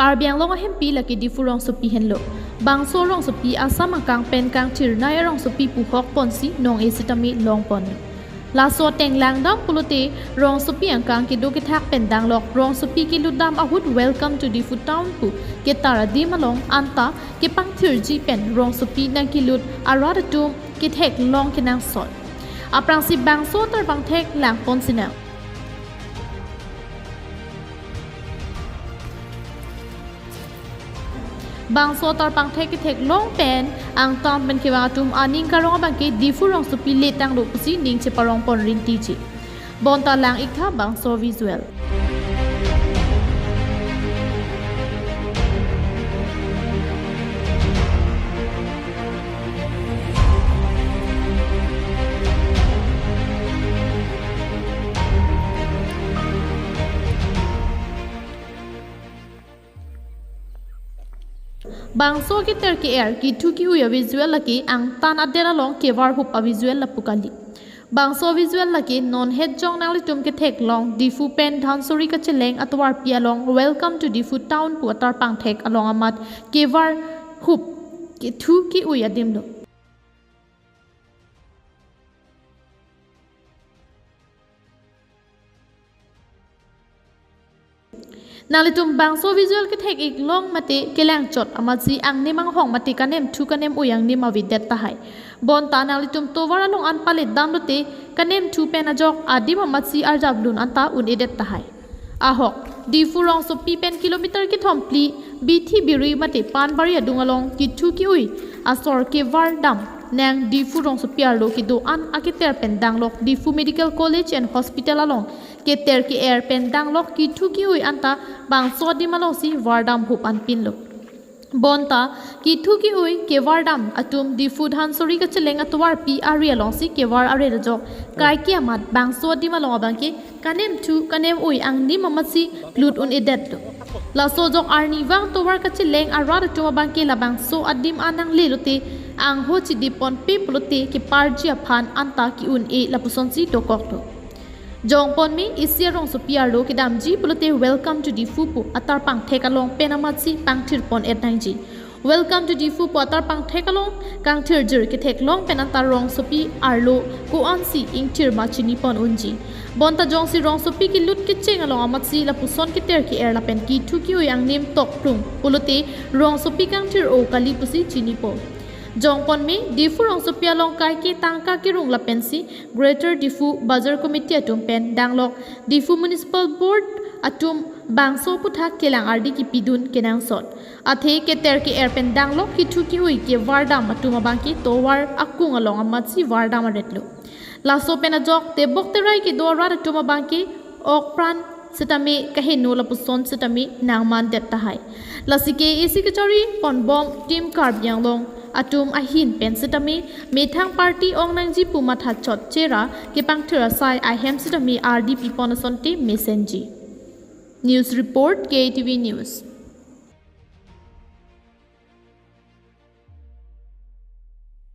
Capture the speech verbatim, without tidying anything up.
Karbi Anglong ahempi lake Diphu rongsopi henlo. Bangso rongsopi Assam angkang pen kangthirnei arongsopi pu hok ponsi nong-e sitame longponlo. Laso ateng langdam pulote rongsopi angkang kedo kethak pen danglok rongsopi kelutdam ahut Welcome to Diphu Town pu ketar adim along anta kepangthirji pen rongsopi nangkelut arat atum ketheklong kenangsot. Aphrangsi bangso atar pangthek langpon sinang. Bangso atar pangthek ketheklong pen angtan pen kevang atum aning karong abangke Diphu rongsopi letanglo pusi ning cheparongpon rintiji. Bonta lang-iktha bangso visual. Bangso keter ke-er kethu ke-ui avisual lake angtan adet along kevar hup avisual lapu kali. Bangso visual lake non het jong nanglitum ketheklong Diphu pen Dhansiri kacheleng atovarpi along Welcome to Diphu Town pu atar pangthek along amat kevar hup kethu ke-ui adim lo. Nanglitum bangso visual kethek-iklong mate kelangchot amatsi angnim anghong mate kanemthu kanem-ui angnim avedet tahai. Bonta nanglitum tovar along an paletdam lote kanemthu pen ajok adim amatsi arjap lun anta un-edet tahai. Ahok, Diphu rongsopi pen kilometer kethom phli, Bithi Biri mate Panbari adung along kethu ke-ui asor kevardam nang Diphu rongsopi arlo kedo-an aketer pen danglok Diphu Medical College and Hospital along keter ke-er pen danglok kethu ke-ui anta bangso adim alongsi vardam hup anpinlo. Bonta kethu ke-ui kevardam atum Diphu Dhansiri kacheleng atovarpi ari alongsi kevar aret ajok kaike amat bangso adim along abangke kanemthu kanem-ui angnim amatsi klut un-edetlo. Laso ajok arnivang tovar kacheleng arat atum abangke labangso adim an nangle lote angho chedipon pe pulote keparji aphan anta ke-un-e lapusonsi dokoklo. Jongpon me isi arongsopi arlo kedamji pulote Welcome to Diphu pu atar pangthek along pen amatsi pangthirpon-et nangji. Welcome to Diphu pu atar pangthek along kangthirjir ketheklong pen anta rongsopi arlo ko-ansi ingthir ma chinipon unji. Bonta jongsi rongsopi kelut kecheng along amatsi lapuson keter ke-er lapen kethu ke-ui angnim tokprung pulote rongsopi kangthir-o kali pusi chinipo. Jongpon me Diphu rongsopi along kaike tangka kerung lapensi Greater Diphu Bazar Committee atum pen danglok Diphu Municipal Board atum bangso aphuthak kelang ardi kepidun kenangsot. Athe keter ke-er pen danglok kethu ke-ui kevardam atum abangke tovar akung along amatsi vardam aretlo. Laso pen ajok tebok terai kedo arat atum abangke okpran sitame kaheno lapuson sitame nangmandet tahai. Lasi ke isi kachari ponbom Team Karbi Anglong atum ahin pen sitame methang party ong nangji pu mathachot chera kepangthir asai ahem sitame ardi pipon asonte mesenji. News report, K T V News.